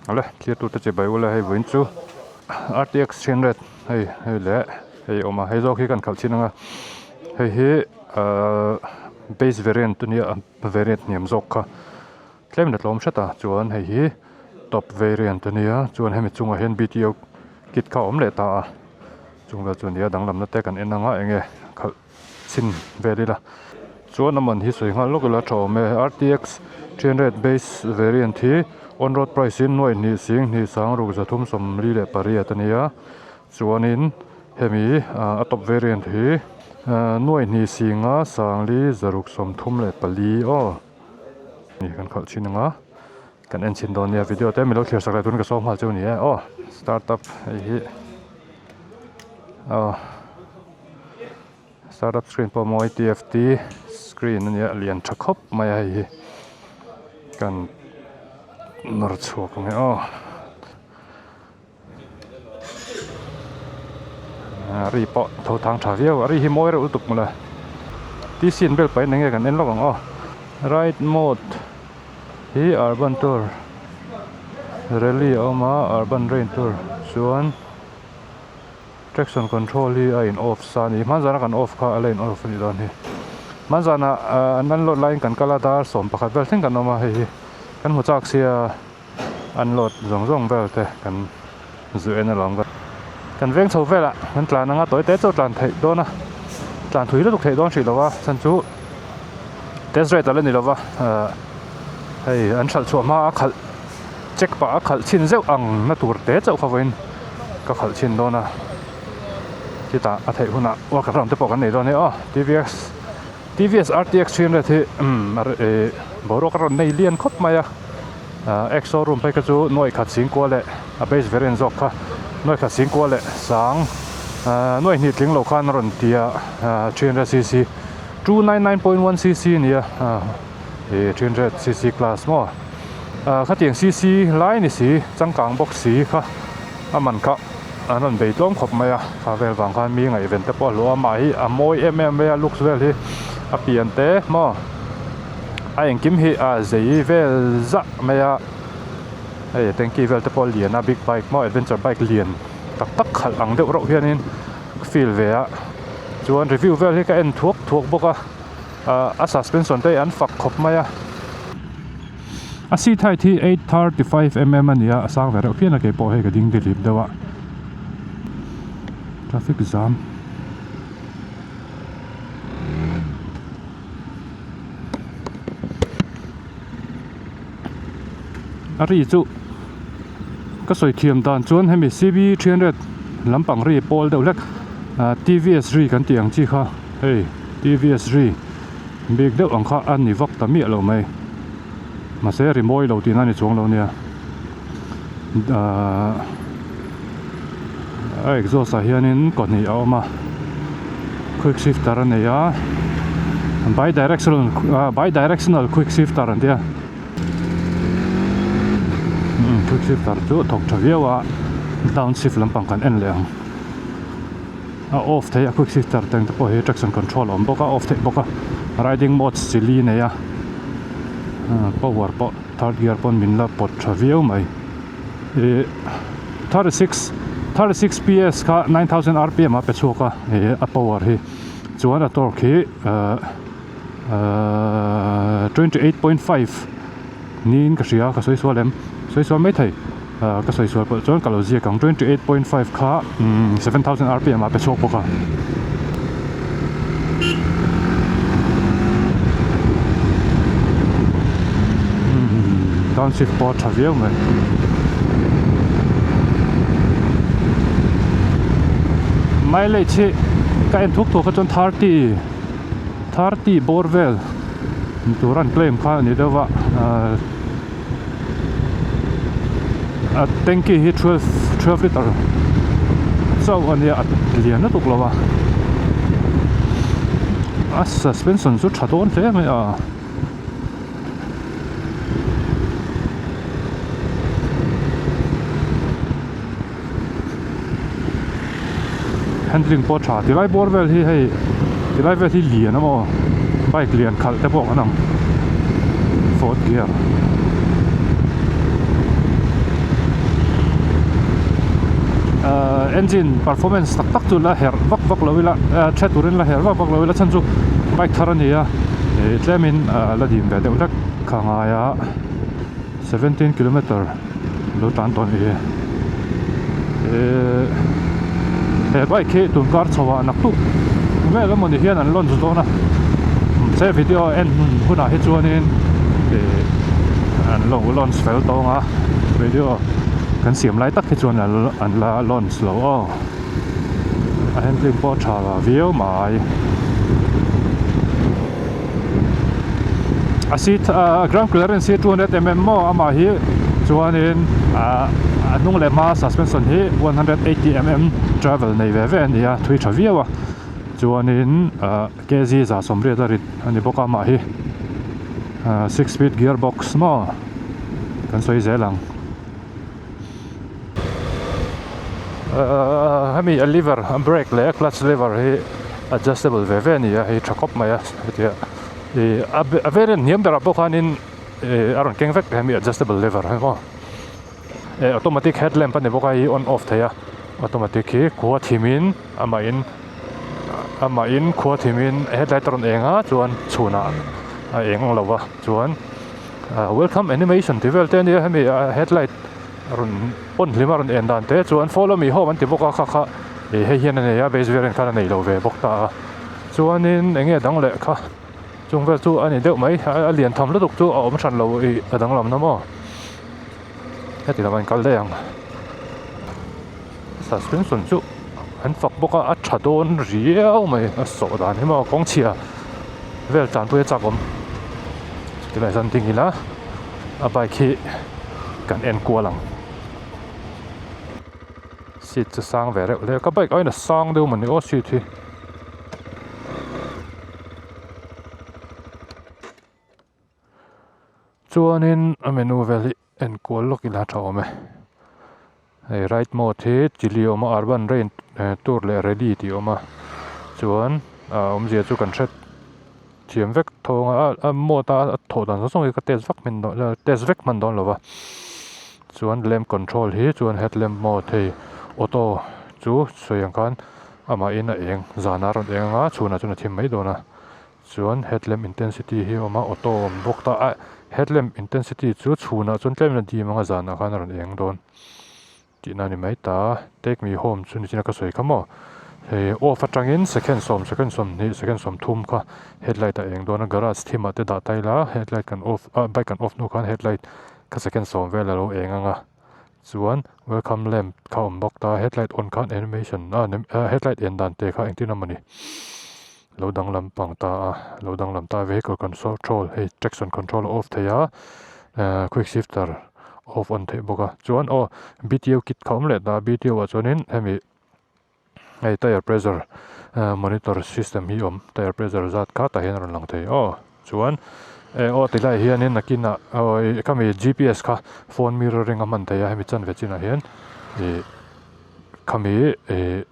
Awle thlir tute chibai ula hei vawiin chu RTX 300 hei hei leh hei a awm a hei zawk hi kan khalh chin anga hei hi ahh base variant a nia variant hniam zawk kha tlem in a tlawm hret a chuan hei hi top variant a nia chuan hemi chungah hian B_T_O kit kha a awm leh ta a chung vel chu a nia danglamna te kan en anga eng nge khalh. chhin vel ila chuan a man hi sawi nghal lawk ila tha awm e RTX 300 base variant hi on road price in nuaih hnih sing hnih sang ruk zathum 48 a ni a chuanin hemi ah a top variant hi nuaih hnih singa sangli zaruk 34 aw ni kan khalh thin ang a kan en chhin dawn nia video te milo thlir sak leh tun ka sawm nghal chu a ni e aw startup hei hi aw. Startup screen pawh mawi TFT screen a nia a lian tha khawp mai a hei hi kan nawr chhuak ang e aw a ri pawh tho thang tha viau a ri hi mawi reuh lutuk mawle T_C an bel pahin enge kan en lawk ang aw ride mode hi urban tour rally a awm a urban rain tour chuan. Traction control hi a in off sa a ni hmanzana kan off kha a la in off a nih dawn hi hmanzana ah an unload laiin kan kal a dar 11 vel thleng kan awm a hei hi kan hmu chak sia unload zawng zawng vel te kan zu en alawm kan veng chho velah kan tlan anga tawi te chu a tlan theih dawn a tlan thui lutuk theih dawn hrih lo a chhan chu test rate a la ni lo va ah hei an hralh chhuah hma a khalh. Check pah a khalh chhin zeuh ang na tur te chauh kha vawiin ka khalh chhin dawn a chutah a theih hunah work around te pawh kan nei dawn a ni aw TVS TVS RTX 300 hi umm ih boruak a rawn nei lian khawp mai a ah ex showroom phei kha chu nuaih khat singkua leh a base variant zawk kha nuaih khat singkua leh sang ah nuaih hnih tling lo khan a rawn ti a ah 300 cc 299.1 cc a ni a ah ih 300 cc class maw. Ah khatiang cc lai ni si changkang bawk si kha a man kha an rawn bei tlawm khawp mai a kha vel vang khan mi ngaihven te pawh a hlawh a mah hi a mawi em em mai a looks vel hi a pian te maw a engkim hi a zei vel zah mai a hei tanky vel te pawh a lian a big bike maw adventure bike lian tak tak khalh ang deuh reuh hianin ka feel ve a chuan review vel hi ka en thuak thuak bawk a. Ah a suspension te hi an fak khawp mai a a seat height hi 835 mm a ni a a sang ve reuh phian a keipawh hei ka ding dilip deuh a traffic jam a ri chu ka sawi thiam dan chuan hemi cb 300 lampang ri pawl deuh hlek ah tvs ri kan tih ang chi kha hei tvs ri bik deuh ang kha a ni vak ta miah lo mai mahse ri mawi lo tihna a ni chuang lo nia ahh a exhaust ah hianin kaw hnih a awm a quick shifter a nei a bidirectional ah bidirectional quick shifter an tia quick shifter chu a thawk tha viau a down shift lampang kan en leh ang a off thei a quick shifter te ang te pawh hi traction control a awm bawk a off theih bawk a riding modes chi li nei a power pawh third gear pawn min la pawt tha viau mai. Ih 36 36 PS kha 9000 rpm a pe chhuak a ih a power hi chuan a torque hi ahh ahh 28.5 niin ka hria ka sawi sual em sawi sual maithei ahh ka sawi sual pawh chuan ka lo ziak ang 28.5 kha umm 7000 rpm a pe chhuak bawk a. Downshift pawh a tha viau mai. Mileage hi ka en thuk thuk a chuan 30 30 bawr vel tur an claim kha a ni deuh va ahh a tanky hi 12 12 litre chauh a nia a lian lutuk lo a a suspension chu tha dawn hle mai a. Handling pawh a tha tilai bawr vel hi hei tilai vel hi lian a maw bike lian khalh te pawh an ang fourth gear. Engine performance tak tak chu la herh vak vak lo ila hre turin la herh vak vak lo ila chhan chu bike thar a ni a ih tlemin la dim ve deuh hlek kha ngai a 17 kilometer lo tan tawh a ni hi ih he bike hi tun kar chho ah naktuk vel emawni hian an launch dawn a mahse video en hunah hi chuanin ih an lo launch fel tawng a video. Kan siam lai tak hi chuan an la launch lo aw. A handling pawh a tha viau mai. A seat a ground clearance hi 200 mm maw amah hi chuanin a hnung leh hma suspension hi 180 mm travel nei ve ve a ni a thui tha viau a chuanin kg 180 a rit a ni bawk a amah hi 6 speed gear box maw. Kan sawi zel ang. Ahh hemi a lever a brake leh a clutch lever hi adjustable ve ve a ni a hei tha khawp mai a hetia ih a variant hniam berah pawh khanin ih a rawn keng vek hemi adjustable lever hi maw eh automatic headlamp a ni bawk a hei on off thei a automatic hi khua thimin amahin amahin khua thimin headlight a rawn eng a chuan chhunah a eng lo va chuan. Welcome animation tih vel te ania hemi headlight rawn on hlim a rawn en dan te chuan follow me home an ti bawk a kha kha ih hei hian a nei a base variant khan a nei lo ve bawk ta a chuanin eng nge dang leh kha chung vel chu a ni deuh mai a lian tham lutuk chu a awm hran lo ih a danglam na maw heti lamah in kal daih ang suspension chu an fak bawk a a tha dawn riau mai a sawh dan hi maw kawng chhia vel tanpui a chak awm tilai chuan ding ila a bike hi kan en kual ang seat chu sang ve reuh hle ka bike aiin a sang deuh mawni aw seat hi. Chuanin a menu vel hi enkual lawk ila tha awm e. Hei ride mode hi chili a awm a urban rain tour leh rally tih a awm a chuan a awmzia chu kan hre thiam vek thawng a a mode a a thawh dan zawng zawng hi ka test vak hman dawn test vek hman dawn lo va chuan lamp control hi chuan headlamp mode hei auto chu sawi ang khan amahin a eng zanah a rawn eng anga chhunah chuan a thim mai dawn a. Chuan headlamp intensity hi a awm a auto a awm bawk ta a headlamp intensity chu chhunah chuan tlem in a dim ang a zanah khan a rawn eng dawn tihna a ni mai ta take me home chu nichina ka sawi kha maw hei off atangin second sawm second sawmhnih second sawmthum kha headlight a eng dawn a garage thim ah te dah ta ila headlight kan off ah bike kan off hnu khan headlight kha second sawm vel a lo eng ang a. Chuan welcome lamp kha awm bawk ta headlight on khan animation a headlight en dan te kha engtin a mawni lo danglam pang ta a lo danglam ta vehicle control hei traction control a off thei a ehh quick shifter off on theih bawk a chuan aw B_T_O kit kha awm leh ta B_T_O ah chuanin hemi hei tire pressure monitor system hi awm tire pressure zat kha tah hian a rawn lang thei aw chuan eh aw ti laiah hianin nakinah aw ih khami G P S kha phone mirroring a hman theih a hemi chanve chinah hian ih khami ih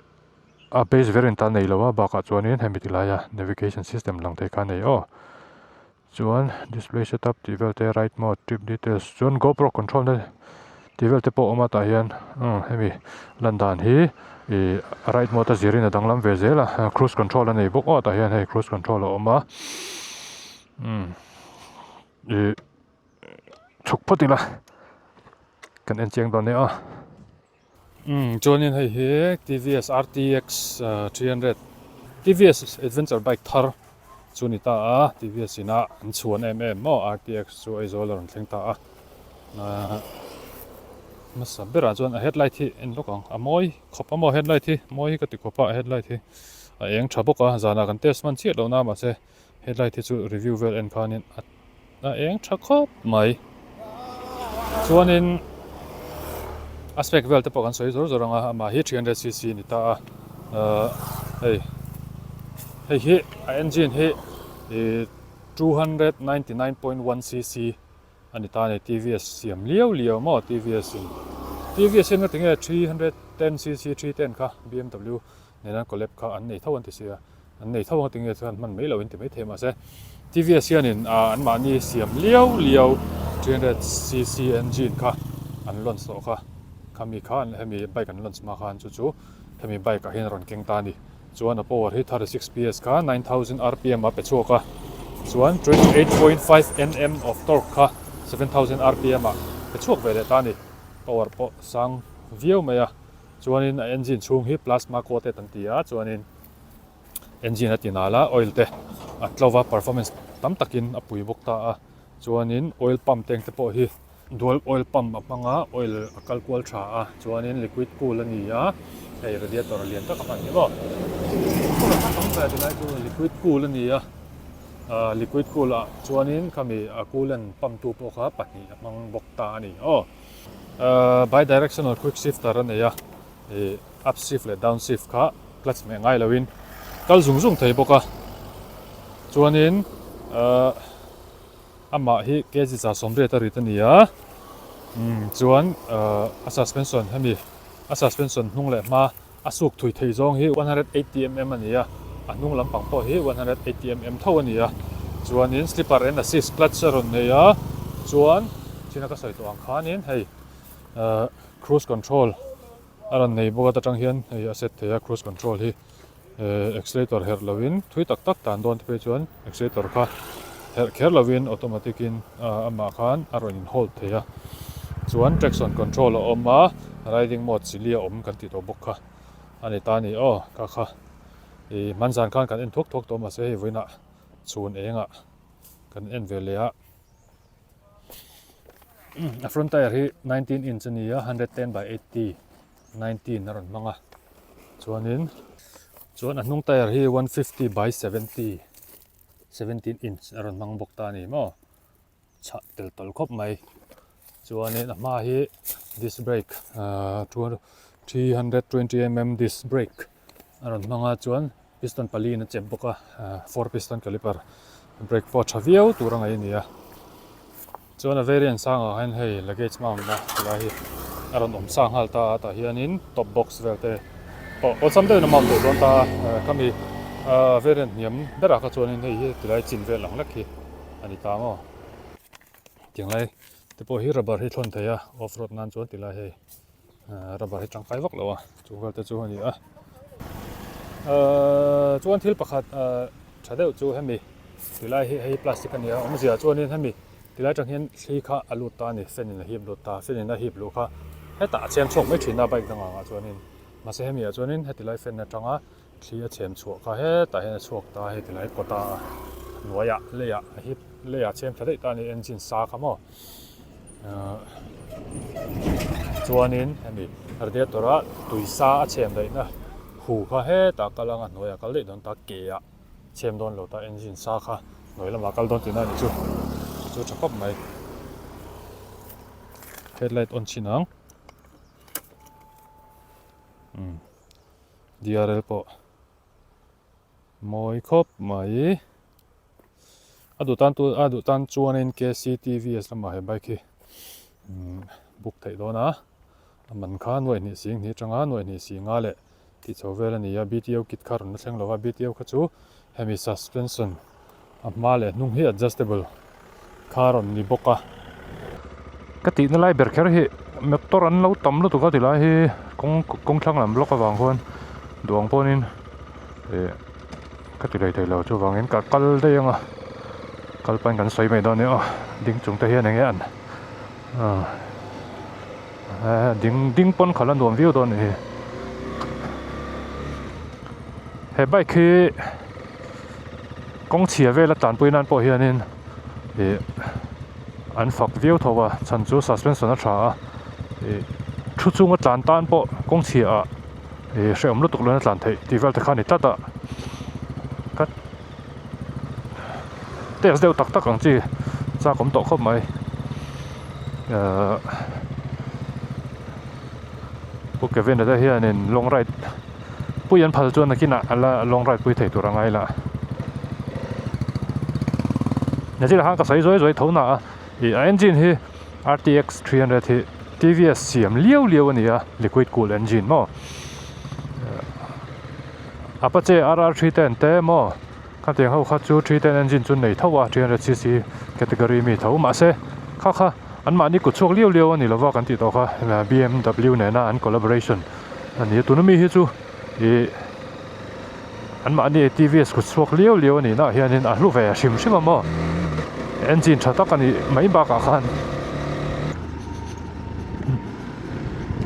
a base variant a nei lo a bakah chuanin hemi ti laia navigation system lang thei kha a nei aw. Chuan display setup tih vel te ride mode trip details chuan gopro control na tih vel te pawh a awm a tah hian umm hemi lan dan hi ih ride mode a zirin a danglam ve zel a cruise control a nei bawk aw tah hian hei cruise control a awm a umm ih chhuk phawt ila kan en chiang dawn nia. Umm chuanin hei hi TVS RTX 300 TVS adventure bike thar chu ni ta a TVS ina an chhuan em em maw RTX chu Aizawl a rawn thleng ta a ahh hmasa berah chuan a headlight hi en lawk ang a mawi khawp a maw headlight hi mawi hi ka ti khawp a headlight hi a eng tha bawk a zanah kan test hman chiah lohna mahse headlight hi chu review vel en khanin a a eng tha khawp mai chuanin a spec vel te pawh kan sawi zawr zawr ang a amah hi 300 cc a ni ta a ahh hei hei hi a engine hi ih 299.1 cc a ni ta a ni tvs siam liau liau maw tvs in tvs hian ngatinge 310 cc 310 kha bmw nena collab kha an nei tho an ti sia an nei tho ang tinge chuan hman mai lo in ti mai thei mahse TVS hianin ah anmahni siam liau liau 300cc engine kha an launch tawh kha. Khami khan hemi bike an launch hma khan chu chu hemi bike ah hian a rawn keng ta a ni. Chuan a power hi 36 PS kha 9000 rpm a pe chhuak a, chuan 28.5 Nm of torque kha 7000 rpm ah pe chhuak ve leh ta a ni. Power pawh sang viau mai a, chuanin a engine chhung hi plasma coated an ti a, chuanin engine a ti nal a, oil te a tlo va, performance tam takin a pui bawk ta a, chuanin oil pump tank te pawh hi Dual oil pump a hmang a, oil a kal kual tha a, chuanin liquid cool a ni a, hei radiator lian tak a hman hi maw. Tam ve tilai chu liquid cool a ni a, ah liquid cool ah chuanin khami a coolant pump tu pawh kha pahnih a hmang bawk ta a ni aw. Ah bidirectional quick shifter a nei a, ih up shift leh down shift kha clutch hmeh ngai loin kal zung zung thei bawk a, chuanin ah. Amah hi kg 180 a rit a ni a, umm chuan a suspension hemi a suspension hnung leh hma a suk thui thei zawng hi 180 mm a ni a, a hnung lampang pawh hi 180 mm tho a ni a, chuanin slipper and assist clutch a rawn nei a, chuan china ka sawi tawh ang khanin hei ahh cruise control a rawn nei bawk a ta tang hian hei a set thei a cruise control hi. Accelerator herh lovin thui tak tak tan dawn te phei chuan accelerator kha herh kher lovin automatic in amah khan a rawn in hold thei a chuan traction control a awm a riding mode chi li a awm kan tih tawh bawk kha a ni ta a ni aw kha kha ih hmanzan khan kan en thuak thuak tawh mahse hei vawiinah chhun engah kan en ve leh a a front tyre hi 19 inch a ni a 110 by 80 19 a rawn hmang a chuanin chuan a hnung tyre hi 150 by 70 17 inch a rawn hmang bawk ta a ni maw chhah tel tawl khawp mai chuanin a hma hi disc brake ahh 320 mm disc brake a rawn hmang a chuan piston pali in a chep bawk a ahh four piston caliper brake pawh a tha viau tur a ngaih a ni a. Chuan a variant sangah hian hei luggage mount na tilai hi a rawn awm sa nghal ta a tah hianin top box vel te pawh awlsam deuhin a mount theih dawn ta a khami ah variant hniam berah kha chuanin hei hi tilai chin vel ang lek hi a ni ta maw tiang lai te pawh hi rubber hi thlawn thei a off road nan chuan tilai hei ah rubber hi tangkai vak lo a chung vel te chu a ni a ah chuan thil pakhat ah tha deuh chu hemi tilai hi hei plastic a ni a awmzia chuanin hemi. Tilai atang hian thli kha a lut ta a ni, fan in a hip lut ta, fan in a hip luh kha hetah a chhem chhuak mai thin a bike dang angah chuanin mahse hemi ah chuanin heti lai fan atanga thli a chhem chhuah kha hetah hian a chhuak ta a heti lai kawta hnuaiah leiah a hip leiah a chhem thla daih ta a ni engine sa kha maw ahh chuanin hemi radiator a tui sa a chhem daihna hu kha hetah kal anga hnuaiah kal daih dawn ta ke ah. Chhem dawn lo ta engine sa kha hnuai lamah kal dawn tihna a ni chu chu tha khawp mai headlight on chhin ang umm drl pawh mawi khawp mai a duh tan tu a duh tan chuanin kctvs lamah he bike hi umm book theih dawn a a man kha nuaih hnih sing hnih atanga nuaih hnih sing nga leh Tih chho vel a ni a, BTO kit kha rawn la thleng lo va, BTO kha chu hemi suspension a hma leh hnung hi adjustable kha rawn ni bawk a. Ka tihna lai ber kher hi motor an lo tam lutuk a tilai hi kawng kawng thlang lam block avang khuan duang pawnin ih ka ti lei thei lo chuvangin ka kal daih ang a kal pahin kan sawi mai dawn nia aw ding chung te hian eng nge an ah. Ding ding pawn khalh a nuam viau dawn a ni hi he bike hi kawng chhia vel a tanpui nan pawh hianin ih an fak viau tho a chhan chu suspension a tha a ih thu chunga tlan tan pawh kawng chhia ah ih hrehawm lutuk lawina tlan theih tih vel te kha a ni tlat a ka test deuh tak tak ang chi chak awm tawh khawp mai ahh Pu Kevin a te hianin long ride pui an phal chuan nakinah a la long ride pui thei tur a ngai la nachinah khan ka sawi zuai zuai tho na a ih a engine hi RTX 300 hi TVS siam liau liau a ni a liquid cool engine maw. Apache RR 310 te maw khatiang ho kha chu 310 engine chu nei tho a 300cc category mi tho mahse kha kha. An mahni kut chhuak liau liau a ni lova kan tih tawh kha BMW nena an collaboration a ni a tuna mi hi chu ih an mahni TVS kut chhuak liau liau a nih na ah hianin a hlu ve hrim hrim a maw engine tha tak a nih mai bakah khan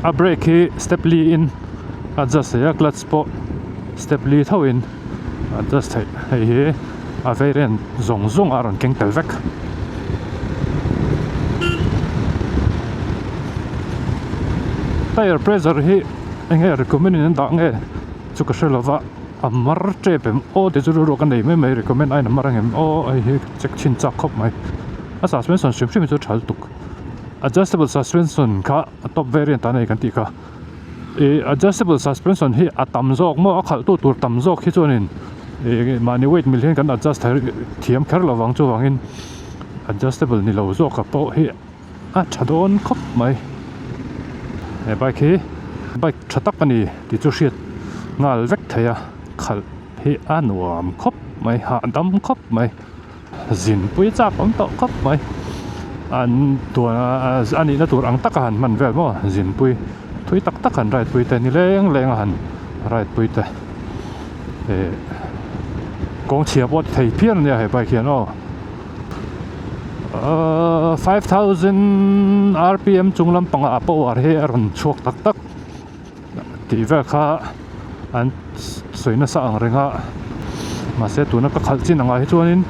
a brake hi step li in adjust theih a clutch pawh step li tho in adjust theih hei hi a variant zawng zawng a rawn keng tel vek. Tire pressure hi eng nge recommend in an dah nge chu ka hre lova a mar tep em aw tih chu rilru ka nei mai mai recommend aiin a mar ang em aw hei hi check chhin chak khawp mai a suspension hrim hrim hi chu a tha lutuk adjustable suspension kha a top variant ah a nei kan tih kha. Ih adjustable suspension hi a tam zawk maw a khalh tu tur tam zawk hi chuanin ih mahni weight mil hian kan adjust thei thiam kher lo vang chuvangin adjustable ni lo zawk a pawh hi a tha dawn khawp mai he bike hi bike tha tak a ni tih chu hriat nghal vek thei a khalh hi a nuam khawp mai hahdam khawp mai. Zinpui chak awm tawh khawp mai an tuan a nihna tur ang taka han hman vel maw zinpui thui tak tak han ride pui te ni leng leng a han ride pui te eh kawng chhia pawh ti thei phian ania he bike hian aw ahh 5000 rpm chung lampangah a power hi a rawn chhuak tak tak. Tih vel kha an sawi nasa ang reng a mahse tuna ka khalh chin angah hi chuanin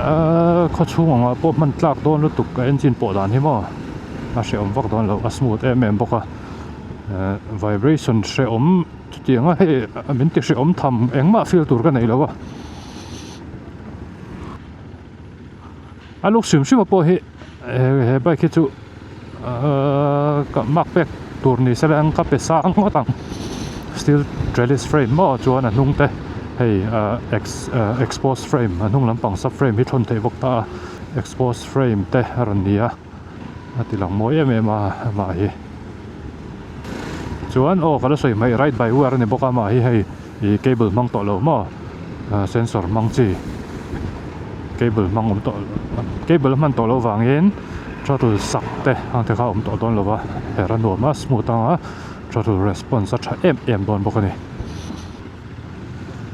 ahh khaw chhung angah pawh hman tlak dawn lutuk a engine pawh dan hi maw a hrehawm vak dawn loh a smooth em em bawk a ehh vibration hrehawm chutiang a hei min ti hrehawm tham engmah feel tur ka nei lo a a luk hrim hrim a pawh hi he bike hi chu ahh ka mark pek tur ni se la ka pe sang ngawt ang steel trellis frame maw chuan a hnung te hei ahh ex ahh exposed frame a hnung lampang sub frame hi thawn theih bawk ta a exposed frame te a rawn ni a a ti lang mawi em em a amah hi chuan aw ka la sawi hmaih ride by wire a ni bawk a amah hi hei ih cable hmang tawh lo maw ah sensor hmang chi cable hmang awm tawh cable a hman tawh loh vangin throttle sak te ang te kha a awm tawh dawn lo va her a nuam a smooth anga throttle response a tha em em dawn bawk a ni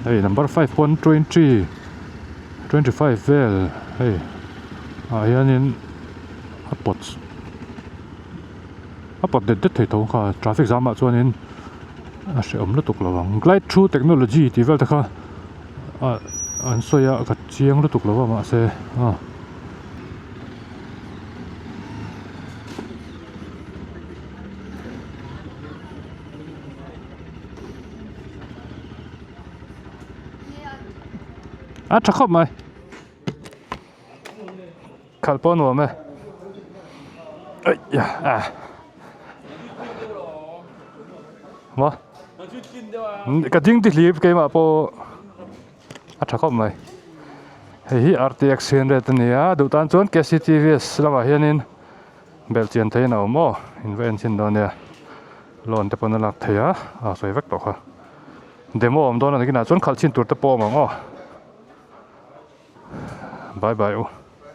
hei number 5 pawn 20 25 vel hei ah hianin a pawt a pawt det det thei tho kha traffic jam ah chuanin a hrehawm lutuk lo ang glide through technology tih vel te kha ah an sawi a ka chiang lutuk lo a mahse ah. A tha khawp mai. Khalh pawh a nuam e aih ah maw ka ding ti hlip keimah pawh a tha khawp mai hei hi RTX 300 a ni a duh tan chuan KCTVS lamah hianin belh chian theihin a awm aw in va en chhin dawn nia loan te pawn a lak theih a a sawi vek tawh kha demo a awm dawn a ni kinah chuan khalh chhin tur te pawh a awm ang aw. Bye bye u.